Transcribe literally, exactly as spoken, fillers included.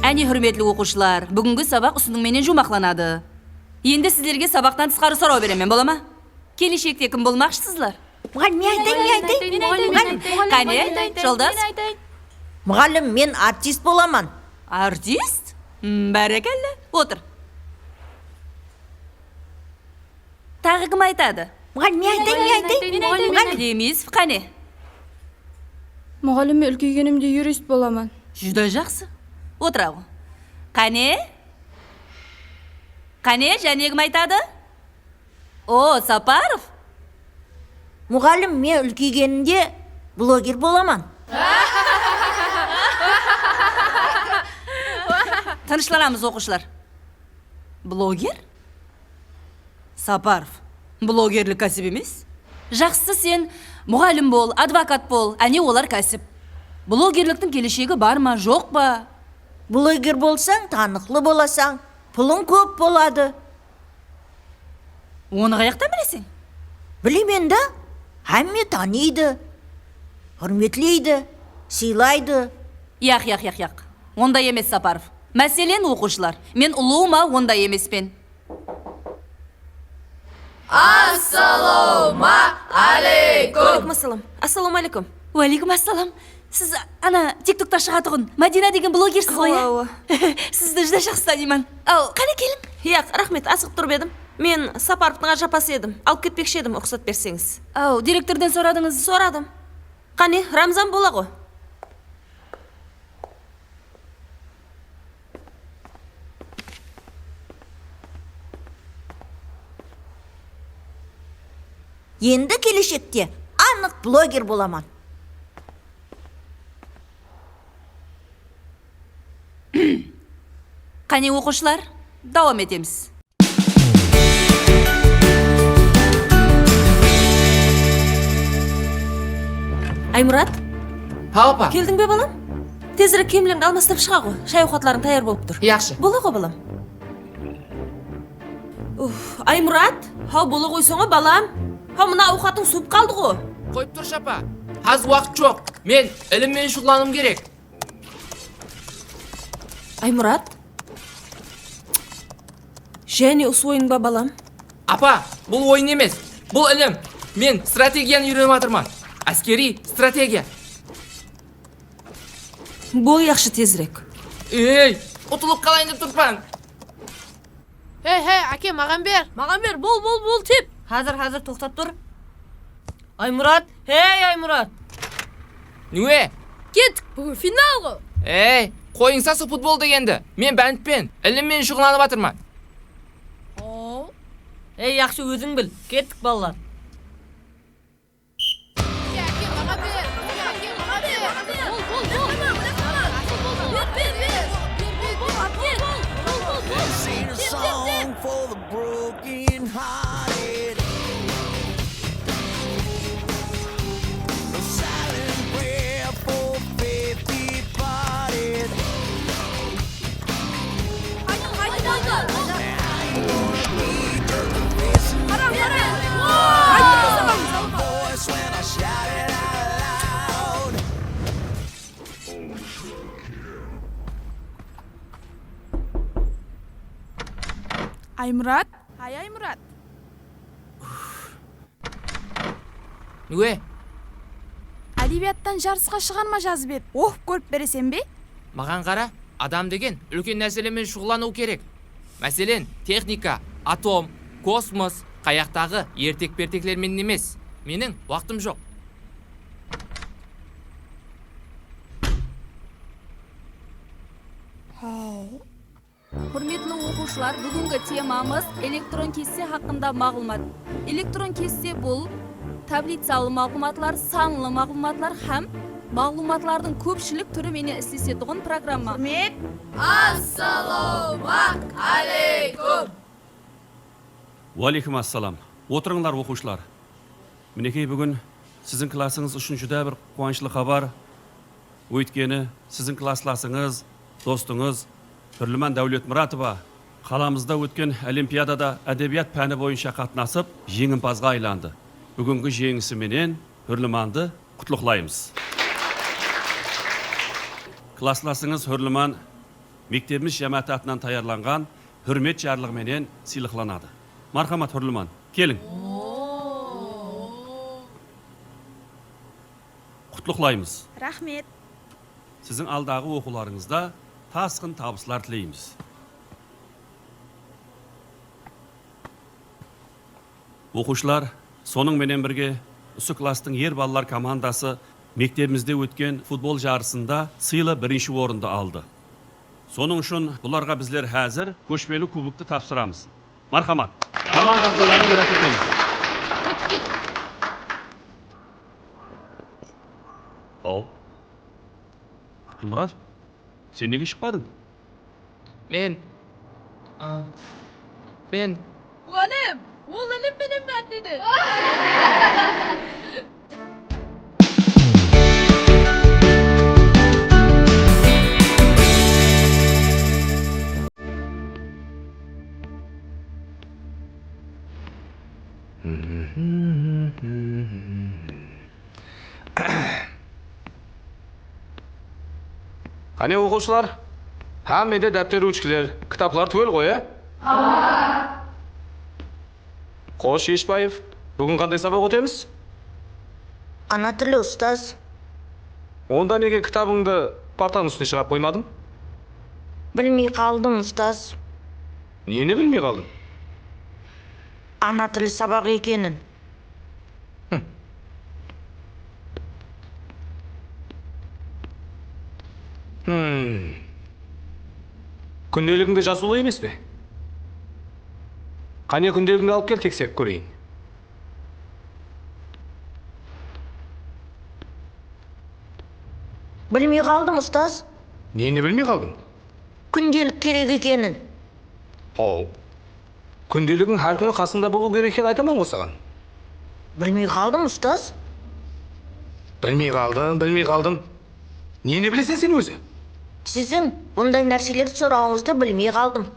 Áne, húrmetli oqıwshılar, búgingi sabaq usınıń menen juwmaqlanadı. Endi sizlerge sabaqtan tısqarı soraw beremen, bola ma? Keleshekte kim bolmaqshısızlar? Muǵallim, men aytayın, men aytayın. Men aytayın, men aytayın. Qáne, Joldas? Muǵallim, men artist bolaman. Artist? M, bárekella. Otır. Taǵı kim aytadı? Muǵallim, men aytayın, men aytayın. Muǵallim. Demisov, qáne? Muǵallim, men úlkeygenimde yurist bolaman. Júdá jaqsı. Otır-aw. Qáne? Qáne, jáne kim aytadı? O, Saparov? Muǵallim, men úlkeygenimde bloger bolaman. Tınıshlanamız, oqıwshılar. Bloger? Saparov, blogerlik kásip emes. Jaqsısı, sen muǵallim bol, advokat bol, áne olar kásip. Blogerliktiń keleshegi bar ma, joq pa? Bloger bolsań, tanıqlı bolasań, pulıń kóp boladı. Onı qayaqtan bileseń? Bilemen da, hámme tanıydı, húrmetleydi, sıylaydı. Yaq, yaq, yaq, yaq. Onday emes, Saparov. Máselen, oqıwshılar, men ulıwma onday emespen. Assalawma aleykum. Aleykum assalam. Assalawma aleykum. Wa aleykum assalam. Siz ana TikTokta shıǵatuǵın Madina degen blogersiz ǵoy, ya? Sizdi júdá jaqsı tanıyman. Aw, qáne keliń. Yaq, raxmet, asıǵıp turıp edim. Men Saparovtıń ájapası edim. Alıp ketpekshi edim, ruxsat berseńiz. Aw, direktordan soradıńız? Soradım. Qáne, Ramzan bola ǵo. Endi keleshekte anıq bloger bolaman. Qáne, oqıwshılar, dawam etemiz. Aymurat? Haw, apa. Keldiń be, balam? Tezirek kiyimlerińdi almastırıp shıǵa ǵo. Shay awqatlarıń tayar bolıp tur. Yaqshı. Bola ǵo, balam. Uf, Aymurat, haw, bola ǵoysań ǵo, balam. Haw, mına awqatıń suwıp qaldı ǵo. Qoyıp turshı, apa. Házir waqıt joq. Men ilim menen shuǵıllanıwım kerek. Aymurat? Jáne usı oyın ba, balam? Apa, bul oyın emes. Bul ilim. Men strategiyanı úyrenip atırman. Áskeriy strategiya. Bol, yaqshı, tezirek. Ey, utılıp qalayın dep turıppan. Hey, hey, áke, maǵan ber. Maǵan ber, bol, bol, bol, tep. Házir, házir, toqtap tur. Aymurat, hey, Aymurat! Niwe? Kettik, búgin final ǵo. Ey, qoyıńsa sol futbol degendi. Men bántpen, ilim menen shuǵıllanıp atırman. Aw. Ey, yaqshı, óziń bil. Kettik, balalar. Áke, maǵan ber. Áke, maǵan ber. Bol, bol, bol. Ber, ber, ber. Ber, ber, ber. Bol, bol, bol. This ain't a song for the broken hearted. No silent prayer for faith departed. Qayt, qayt, qayt. Qara, qara. Voice when I shout it out loud. Aymurat? Hay, Aymurat. Niwe? Ádebiyattan jarısqa shıǵarma jazıp edi. Oqıp kórip bereseń be? Maǵan qara, adam degen úlken nárseler menen shuǵıllanıwı kerek. Máselen, texnika, atom, kosmos, qayaqtaǵı ertek-pertekler menen emes. Meniń waqtım joq. Haw. Húrmetli oqıwshılar, búgingi temamız elektron keste haqqında maǵlıwmat. Elektron keste bul tablitsalı maǵlıwmatlar, sanlı maǵlıwmatlar hám maǵlıwmatlardıń kópshilik túri menen islesetuǵın programma. Húrmet. Assalawma aleykum. Wa aleykum assalam. Otırıńlar, oqıwshılar. Minekey, búgin siziń klassıńız ushın júdá bir quwanıshlı xabar. Óytkeni siziń klasslasıńız, dostıńız Húrliman Dáwletmuratova qalamızda ótken olimpiadada ádebiyat páni boyınsha qatnasıp, jeńimpazǵa aylandı. Búgingi jeńisi menen Húrlimandı qutlıqlaymız. Klasslasıńız Húrliman mektebimiz jámááti atınan tayarlanǵan húrmet jarlıǵı menen sıylıqlanadı. Marhamat, húrliman, keliń. Qutlıqlaymız. Raxmet. Siziń aldaǵı oqıwlarıńızda tasqın tabıslar tileymiz. Oqıwshılar, sonıń menen birge, usı klasstıń er balalar komandası mektebimizde ótken futbol jarısında sıylı birinshi orındı aldı. Sonıń ushın bularǵa bizler házir kóshpeli kuboktı tapsıramız. Marhamat. Komanda aqzaların mirát etemiz. Al. Murat, sen nege shıqpadıń? Men. A, men. Muǵallim, ol ilim menen mándedi. Qáne, oqıwshılar, hámmede dápter, ruchkalar, kitaplar túwel ǵoy, á? Xosh, Eshbaev, búgin qanday sabaq ótemiz? Ana tili, ustaz. Onda nege kitabıńdı partanıń ústine shıǵarıp qoymadıń? Bilmey qaldım, ustaz. Neni bilmey qaldıń? Ana tili sabaǵı ekenin. Hım. Hmm. Kúndeligińde jazıwlı emes pe? Qáne, kúndeligińdi alıp kel, tekserip kóreyin. Bilmey qaldım, ustaz. Neni bilmey qaldıń? Kúndelik kerek ekenin. Haw. Kúndeligiń hár kúni qasıńda bolıw kerek ekenin aytaman ǵoy saǵan. Bilmey qaldım, ustaz. Bilmey qaldım, bilmey qaldım. Neni bileseń sen ózi? Siziń bunday nárselerdi sorawıńızdı bilmey qaldım.